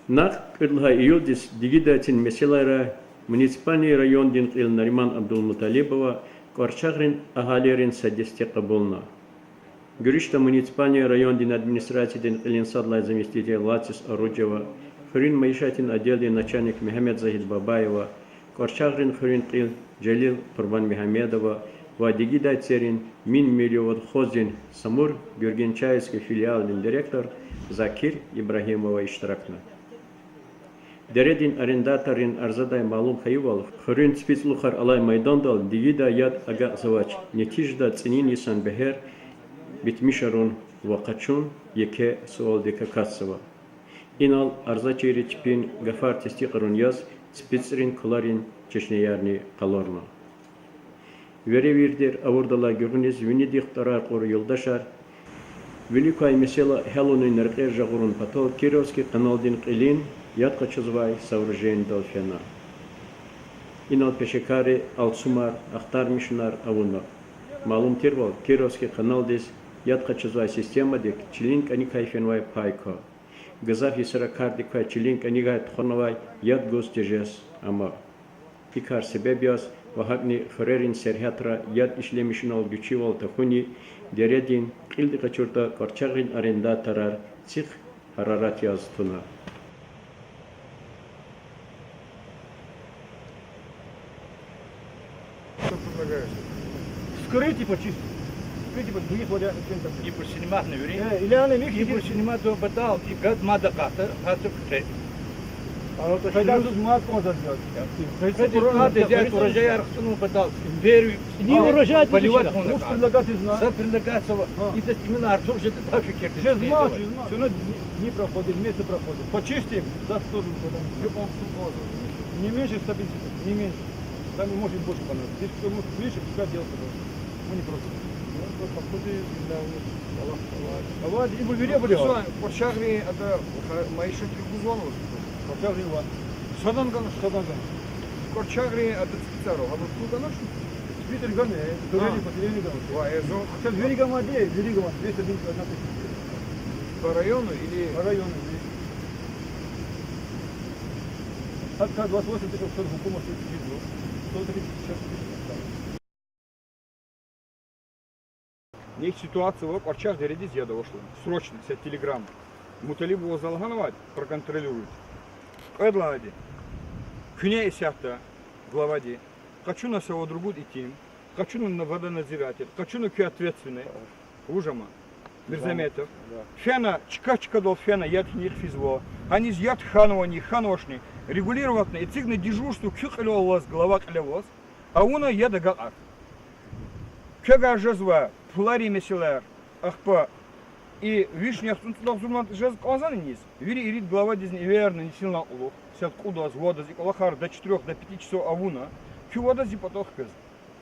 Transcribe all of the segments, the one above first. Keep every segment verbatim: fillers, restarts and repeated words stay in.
Накь кьуд лагьай июлдиз дигидайцин месэлайрай муниципальный райондин кьил Нариман Абдулмуталибова кӀварчагърин агьалийрин са десте кьабулна. Гуьруьшда муниципальный райондин администрациядин кьилин сад лагьай заместитель Лацис Оруджева, хуьруьн майишатдин отделдин начальник Мегьамед Загьид Бабаева, КӀварчагърин хуьруьн кьил Жалил Къурбанмегьамедова ва дигидай церин Минмиллион колхоздин Самур-Гуьргенчаевский филиалдин директор Закир Ибрагьимова иштиракна. Дередин арендаторрин арзадай малум хьайивал, хуьруьн ципицӀлухар алай майдандал дигидай яд агакьзавач, нетижада цӀинин йисан бегьер битмишарун ва къачун еке суалдик акатзава. Инал арзачийри чпин гафар тестикьарун яз ципицӀрин куларин чешнеярни къалурна. Веревирдер авурдалай гуьгъуьниз винидихъ тӀварар кьур юлдашар вилик квай месэла гьялунин рекьер жагъурун патал Кировский каналдин кьилин яд къачузвай сооружениедал фена. Инал пешекарри алцумар, ахтармишунар авуна. Малум тирвал, Кировский каналдиз яд къачузвай системадик чилин кӀаникай фенвай пай ква. Гзаф йисара кардик квай чилин кӀаникай тухванвай яд гуз тежез ама. И кар себеб яз ва гьакӀни хуьрерин сергьятра яд ишлемишунал гуьчуьвал тахьуни дередин кьилди къачуртӀа кӀварчагърин арендаторар цихъ гьарарат яз туна. Что предлагаешь? Вскрыть и почистить. Вскрыть и почистить. Других вариантов нет. Ибур синиматна вири. Э, или она микс. Ибур синиматна патал, и гад мад акъатда, гьатта куьтягь. А вот шайда тут мад кваза делать. Куьтягь, урожай архтунва патал. Первый. Не урожай поливать. Предлагать, не знаю. Са предлагать ава. А. Идаз именно артух жеда, так фикир. Жезма, жезма. Всё равно дни, дни проходят, месяцы проходят. Почистим, завтра тоже потом. Не меньше ста пятидесяти, не меньше. Там может больше понадобиться. Здесь кто может меньше, пускай делает, пожалуйста. Мы не против. Ну, вот, походу, недавно. Аллагь, Аллагь. Давай, и вы вере были. Что, кӀварчагърин ада, ха, майишатриз гузвани? КӀварчагърин ва. Садан ганаш, садан ганаш. КӀварчагърин ада ципицӀар, ада цу ганаш? ЦипицӀар гана, э, А. Турели, поселение гана. Ва, э, зон. Сейчас вири гамади, вири гамади, двести одиннадцать, одна тысяча. По району или? По району, вири. Гьатта двадцать восемь тысяч сто гьукумат чизва. Сто тридцать сейчас. Нек ситуация ава, кӀварчагъ дередиз яд авачтӀа. Срочно, исятда телеграмма. Муталибоваз лагьанвайди, проконтролируйте. Кьвед лагьайди. Куьне исятда главади. Къачуна са ва другуд итим. Къачуна на водонадзиратель. Къачуна куь ответственный. Вуж ама? Мирзаметов. Да. Фена, чка-чкадал фена, яд гьинихъ физва. Гьаниз яд хьанвани, хьанвачни. Регулировать авуна, эцигна дежурство куь кьилел алаз, глава кьилел алаз. Авуна яд агакьар. Квевай жезва пуларин месэлаяр, ахпа и вишни яхцӀурни цӀуд агъзур манат жез кӀанзавани иниз? Вири ирид главадизни эверна нисинлай кьулухъ, сад кьудаз, вадаз, и кӀвалахар до четырёх, до пяти часов авуна, куь вадаз зи патав хквезва.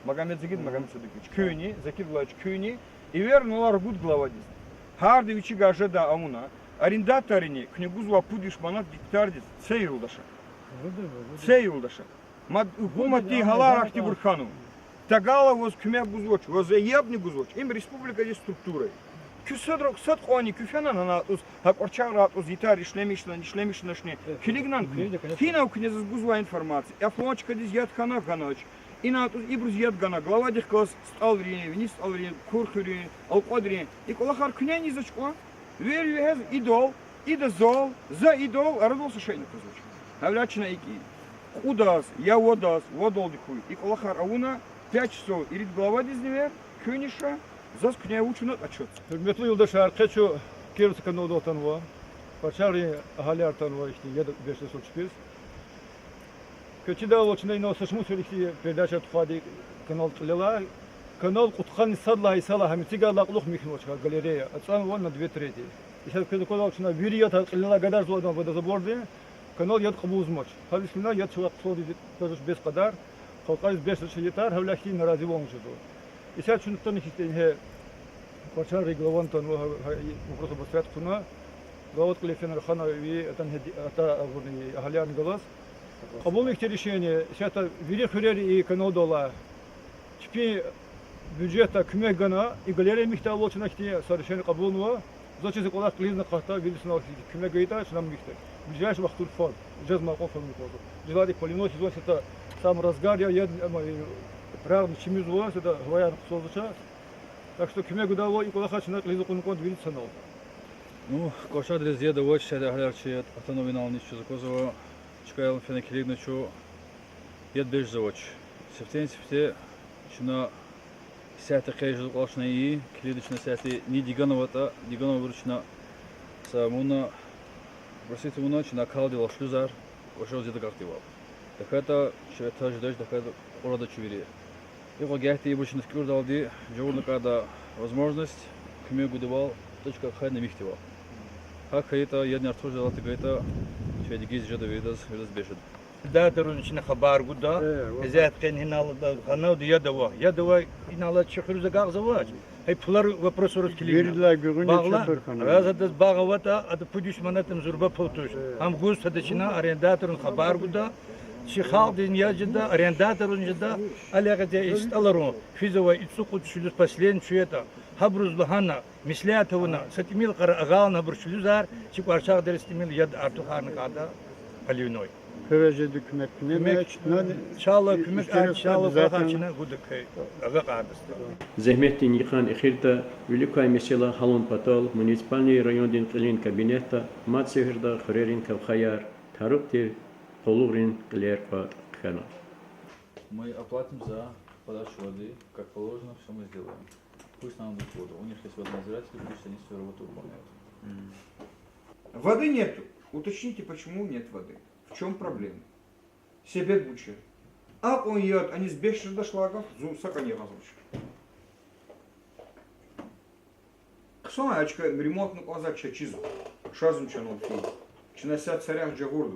Магомедзагит Магомедсадыкович, куьнни, Закир Владимирович, куьнни, эвернава ругуд главадизни. Гьарда вичивай жедай авуна, арендаторрини куьне гузвай пуд виш манат гектардиз це, юлдашар. Це, юлдашар. Мад гьукуматди гьалар ахьтинбур хьанва. Тагалай ваз куьмек гузвач, ваз ябни гузвач. Им республикадин структура я. Куь садра, сад кьванни куь фена гьана атӀуз, гьа кӀварчагъра атӀуз, итар ишлемишна, ишлемишначни, килигнани куьне. Гьинав куьне заз гузвай информация? Флан чкадиз яд хьана, хьанач. Ина атӀуз ибуруз яд гана, главадихъ галаз СтӀалрин, вини СтӀалрин, Курхуьрин, Алкьвадрин. И кӀвалахар куьне низач кьван? Вири вегьез идал, ида зал, за идал, арадал са шейни къвезвач. Гьавиляй чна икӀ, кьудаз, я вадаз, вадалди хьуй, и кӀвалахар авуна, пять часов ирид главадизни вер, куьнни ша, заз куьне вуч авуна къачуз. Гьуьрметлу юлдашар, къе чун Кировский каналдал атанва, кӀварчагърин агьалияр атанва ихьтин яд бес жезва чпиз. Квез чидайвал, чна инал са шумуд сефер ихьтин передача тухвайди каналдин кьилелай. Канал кьудкъанни сад лагьай йисалай гьам эцигайдалай кьулухъ михьнавач, галерея ацӀанва на две трети. Исятда квез аквадайвал, чна вири яд гьа кьилелай гадарзавайди я водозаборди, канал яд кьабулзамач. Гьадаз куьне яд чавай хъсандиз тежеч бес кьадар, халкьариз бес жедач ятар, гьавиляй ихьтин наразивални жезва. Исятда чун атана ихьтин ингье кӀварчагърин главани атанва, гьа, гьа и вопрос обострять хъувуна, главадин кьиле фена рахана ви атана гьеди-, ата агъурни агьалиярни галаз. Кьабулна ихьтин решение, исятда вири хуьрери и каналдал алай чпин бюджетдай куьмек гана, и галерея михьдайвал чна ихьтин са решение кьабулнава, заз чиз кӀвалах кьилизна акъатда, вири санал куьмек гайитӀа, чна михьда. Ближайший вахтунда фан, жезмай кьван фанни кӀанзава. Жезвайди поливной сезон, это самый разгар я, яд, ама, и, рагъни чимизва, это гьаваяр хъсанзавач. Так что куьмек гудайвал, и кӀвалахар чна кьилиз акъудна кӀанда вири санал. Ну, кӀвачердиз яд авач, сад агьалияр чи яд атанва, инал низ чаз аквазва, чкаяр фена килигна чун, яд бежзавач. Сифтени-сифте чна исятда къе жезва кӀвалах чна и, килигда чна исятда ни диганватӀа, диганвайбуруз чна са муна, просить авуна чна акалдилай шлюзар, кӀвачел зи дагъдайвал. ТахьайтӀа чи этаждач, тахьайтӀа кьурада чун вири. Икьван гагьди ибур чна туькӀуьрдалди, жагъурна кӀанда возможность куьмек гудайвал, точка хьайна михьдайвал. ГьакӀ хьайитӀа, ядни артух жедалди гайитӀа, чун дигиз жеда виридаз, виридаз бежеда. Арендатор чна хабар гуда, гьезят къен гьинал ханада яд ава. Яд ава, инал чи хуьруьз агакьзавач. Гьа пулар вопросриз килигна. Багъла, раз адаз багъ аватӀа, ада пуд виш манатдин зурба пул туш. Гьам гуз сада чна арендатурни хабар гуда. Чи халкьдизни яд жеда, арендатурни жеда, алагъза и стӀаларун физвай ицӀу-кьуд шлюз последний чуятӀа, гьабуруз лагьана, меслят авуна, са тӀимил къара агъална гьабур шлюзар, чи КӀварчагъ дерес тӀимил яд артухарна кӀанда поливной. Хуьре жеди куьмек, куьмек, чна чала куьмек, чала квахар чна гуда квез, агакьардаста. Зегьметдин йикъан эхирда вилик квай месэла гьалун патал муниципальный райондин кьилин кабинетда мад сеферда хуьрерин кавхаяр, тарукь тир къуллугърин кьилер кӀватӀ хьана. Мы оплатим за подачу воды, как положено, всё мы сделаем. Пусть нам дадут воду. У них есть водонадзиратели, пусть они свою работу выполняют. Воды нету. Уточните, почему нет воды. В чём проблема? Себеб вуч я? Акьван яд аниз бес жедач лагьай гаф, зун са кӀани ягъазвач. Хъсан я, а чка ремонтни кӀанзавач, чаз чизва. Шазни чанал фин. Чна са царагъ жагъурда.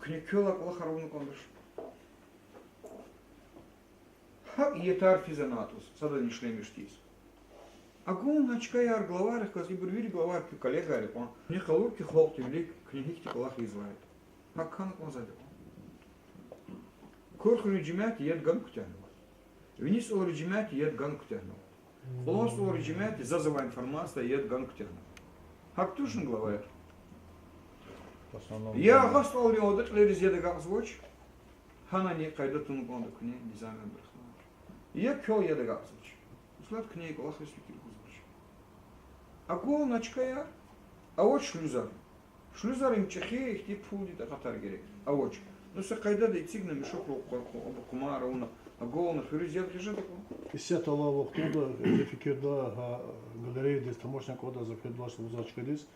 Куьне квелай кӀвалахар авуна кӀандач. ГьакӀ ятар физ анатӀуз, садазни ишлемиш тийиз. Агун а чкаяр главайрихъ галаз, ибур вири главайри куь коллегайри кьван. Куьне къалур хьи халкьдин вилик, куьне гьихьтин кӀвалах ийизвайди. ГьакӀ хьана кӀанзавайди я. Курхуьрин жемятди яд гана куьтягьнава. Вини СтӀалрин жемятди яд гана куьтягьнава. Кьулан СтӀалрин жемятди заз авай информациядай яд гана куьтягьнава. ГьакӀ тушни, главаяр? Я агъа СтӀалрин ада кьилериз яд агакьзавач, гьанани къайда туна кӀанда куьне низамдин рахна. Я квел яд агакьзавач. Услад куьне и кӀвалахриз фикир гузвач. Агун а чкаяр, авач шлюзар. Шлюзар им чӀехи, ихьтин пулдин такьатар герек. Авач. Ну, са къайдада эцигна мешокрал къу-, къу-, къу-, къумар авуна, агална хуьруьз яд гъиз жеда кьван. Исятда алай вахтунда зи фикирда, гьа, галереядиз тамашна кӀанда, за фикирдалди лугьузвай чкадиз.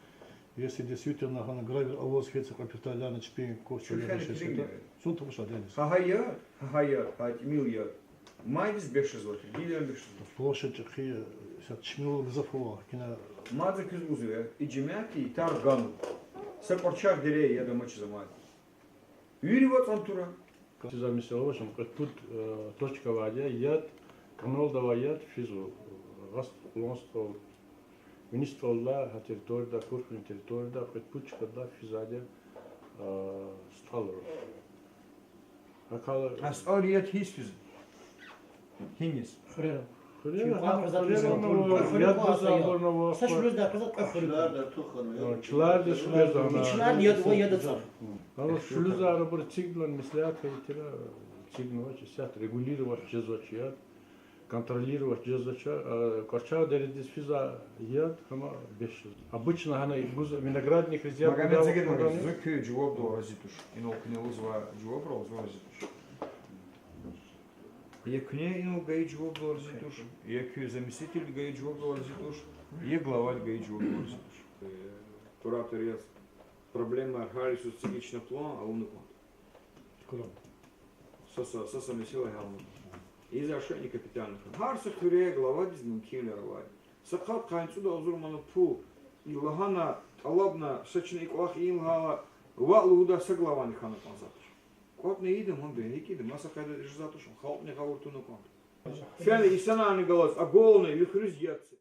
Если действительно гьана гравий аваз хьайитӀа, капитальный чпин кости яд гъиз жезватӀа, зун тамашдайди я. Гьа, гьа яд, гьа, гьа яд, гьа тӀимил яд майдиз бес жезватир, гила бес жезватир. Площадь чӀехи я, са чимил гзаф ава, гьакӀ ина. Мад за квез лугьузва, и жемятди ятар ганва. Са кӀварчагъ дере яд амачиз амайди. Вири вацӀан тура. Чиз а месэла авачни, кьвед-пуд, э, точка авайди я, яд, каналда авай яд физва, э, гьа СтӀал, Кьулан СтӀал, Вини СтӀалда, гьа территорияда, Курхуьрин территорияда, кьвед-пуд чкада физвайди я, э, СтӀалра. Гьакала А СтӀалра яд гьиниз физва? Гьиниз? Хуьрера. Хуьрера, гьана хуьрера, яд гузвайбурни ава. Са шлюздай къвезва кьве хуьр. Чилердиз шлюзар. Чилердиз яд ава, яд ацӀа. Гьана шлюзар абур эцигнава, меслят хьайитӀа, эцигнавач, исятда регулировать жезвач яд, контролировать жезвач, а, кӀварчагъ дередиз физвай яд, гьам бес жезва. Обычно гьана гуз виноградникриз яд гудай вахтунда. Магомед Загидович, зун куь жавабдал рази туш. Инал куьне лугьузвай жавабрал зун рази туш. Я куьне инал гайи жавабдал рази туш, я куь заместительди гайи жавабдал рази туш, я главади гайи жавабдал рази туш. Э, куратор яз проблемаяр гьялиз эцигна, чна план авуна кӀанда. Са, са, са, са месэла гьялна. Из ашани капитальный хьана. Гьар са хуьре главадиз мумкинвилер авайди. Са къад къанни цӀуд агъзур мана пул, и лагьана, тӀалабна, са чна и кӀвалах ийин лагьайла, ваъ лугьудай са главани хьана кӀанзавач. КӀватӀна ийида, ман бегьикӀида, маса къайдада жезвайди туш, халкьни гъавурда туна кӀанда. Фена инсанарни галаз агална ви хуьруьз яд це.